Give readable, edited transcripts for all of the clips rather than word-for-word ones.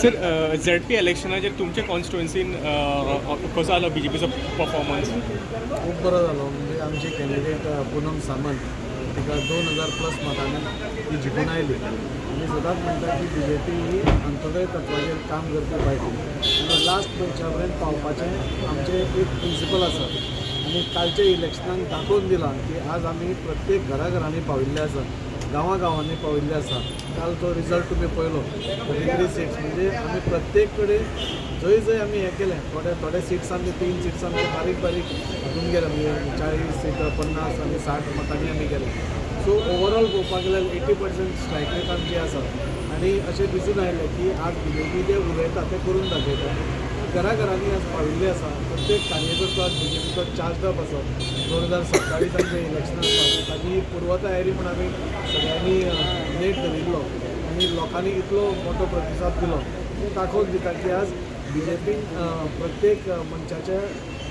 Sir, ZP इलेक्शनाचेर तुमच्या कॉन्स्टिट्युएन्सीन कसो जालो बीजेपीचो परफॉर्मन्स? खूब बरो जालो. म्हणजे आमची कॅन्डिडेट पुनम सामंत, तिका 2000 प्लस मतांनी ती जिखून आयली. आमी सदांच म्हणटा की बीजेपी ही अंत्योदय तत्वाचेर काम करपी पार्टी आनी लास्ट मनशा पर्यंत पावपाचें आमचें एक प्रिंसिपल आसा आनी कालच्या इलेक्शनान दाखोवन दिलां की आज आमी प्रत्येक घराघरांनी पाविल्ले आसा, गांवां गांवांनी पाविल्ले आसा. काल तो रिजल्ट तुमी पळयलो, 33 सिट्स. म्हणजे आमी प्रत्येक कडेन जंय जंय आमी हें केलें, थोडे थोडे सिट्स आमचे, तीन सिट्स आमचे बारीक बारीक हातून गेले, म्हणजे 40 सीट, 50 आनी 60 मतांनी आमी गेले. सो ओवरऑल पळोवपाक गेल्यार 80% स्ट्रायक रेट आमची आसा आनी अशें दिसून आयलें की आज बीजेपी जें उलयता तें करून दाखयता. घराघरांनी आज पाविल्ले आसा. प्रत्येक कार्यकर्तो आज बीजेपीचो चार्ज अप आसा. 2027 आमचें इलेक्शन आसा, ताजी पूर्वतयारी म्हूण आमी सगळ्यांनी नेट धरिल्लो आनी लोकांनी इतलो मोठो प्रतिसाद दिलो, तें दाखोवन दिता की आज बीजेपीन प्रत्येक मनशाच्या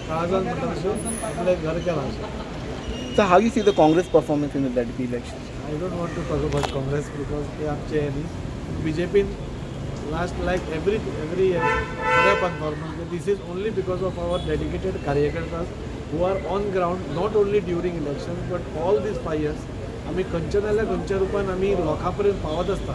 काळजान म्हणटा तशें आपलें घर केलां अशें. So how you see the Congress performance in the ZP election? I don't want to talk about Congress because ते आमचे हे न्ही. बी जे पीन लास्ट लायक एवरी इयर बऱ्या performance. This is only because of our dedicated कार्यकर्ता who are on ground, not only during election but all these 5 years. आमी खंयच्या नाल्यार खंयच्या रुपान आमी लोकां पर्यंत पावत आसता.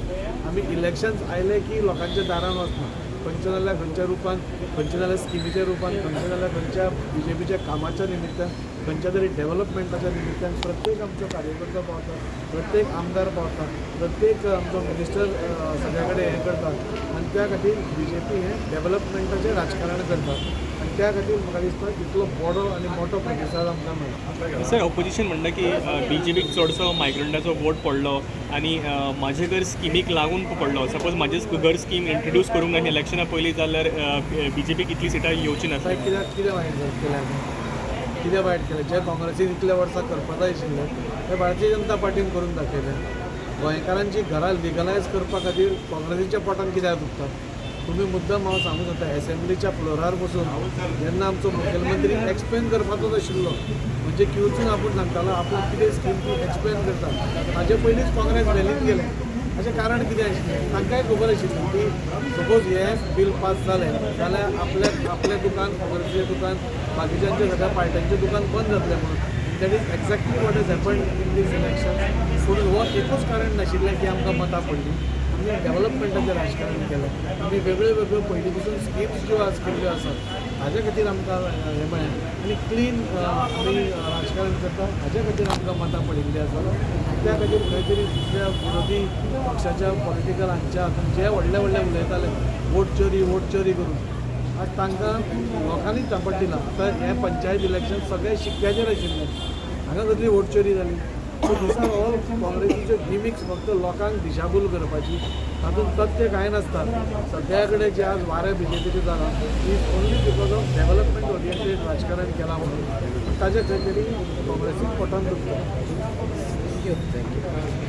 आमी इलेक्शन्स आयले की लोकांच्या दारान वचना. खंयच्या नाल्यार खंयच्या रुपान, खंयच्या नाल्यार स्किमीच्या रुपान, खंयच्या नाल्यार खंयच्या बीजेपीच्या कामाच्या निमित्तान, खंयच्या तरी डेव्हलपमेंटाच्या निमित्तान प्रत्येक आमचो कार्यकर्तो पावता, प्रत्येक आमदार पावता, प्रत्येक आमचो मिनिस्टर सगळ्या कडेन हें करता आनी त्या खातीर बीजेपी हें डेव्हलपमेंटाचें राजकारण करता आनी त्या खातीर म्हाका दिसता इतलो बरो आनी मोठो प्रतिसाद आमकां मेळ्ळो. सर, ऑपोजिशन म्हणटा की बीजेपीक चडसो मायग्रंटाचो वोट पडलो आनी म्हाजें घर स्किमीक लागून पडलो. सपोज म्हाजें घर स्कीम इंट्रोड्यूस करूंक ना इलेक्शना पयलीं जाल्यार बीजेपीक इतली सिटां येवची साहेब, नासली. कित्याक कितें वायट जालें केलें आमी? कितें वायट केलें? जें काँग्रेसीन इतल्या वर्सां करपा जाय आशिल्लें तें भारतीय जनता पार्टीन करून दाखयलें. गोंयकारांची घरां लिगलायज करपा खातीर काँग्रेसीच्या पोटान कित्याक दुखता तुमी? मुद्दम हांव सांगूंक सोदता, एसेंब्लीच्या फ्लोरार बसून जेन्ना आमचो मुखेलमंत्री एक्सप्लेन करपाचोच आशिल्लो, म्हणजे क्यूसून आपूण सांगतालो, आपूण कितें स्कीम ती एक्सप्लेन करता, ताजे पयलींच काँग्रेस वेलीन गेलें. अशें कारण कितें आशिल्लें? तांकांय खबर आशिल्ली की सपोज हें बील पास जालें जाल्यार आपल्या आपलें दुकान, काँग्रेसीचें दुकान, बाकीच्यांचें सगळ्या पार्ट्यांचें दुकान बंद जातलें म्हणून. That is exactly what is happen in these election. पूण हो एकूच कारण नाशिल्लें की आमकां मतां पडलीं. आमी डेव्हलपमेंटाचें राजकारण केलें. आमी वेगळ्यो वेगळ्यो पयलीं पसून स्किम्स ज्यो आज केल्ल्यो आसात हाजे खातीर आमकां हें मेळ्ळें आनी क्लीन आमी राजकारण करता हाजे खातीर आमकां मतां पडिल्लीं आसात. त्या खातीर खंय तरी दुसऱ्या विरोधी पक्षाच्या पॉलिटिकल हांच्या हातून जे व्हडले व्हडले उलयताले वोट चोरी, वोट चोरी करून, आज तांकां लोकांनी थापट दिला. आतां हें पंचायत इलेक्शन सगळें शिक्क्याचेर आशिल्लें. हांगा कसली वोट चोरी जाली? सो these are all काँग्रेसीच्यो गिमिक्स, फक्त लोकांक दिशाभूल करपाची. तातूंत तथ्य कांय नासता. सगळ्या कडेन जे आज वारें बीजेपीचें जालां is only because of development oriented राजकारण केलां म्हणून. ताजे खंय तरी काँग्रेसीक पोटान दुखता. Thank you.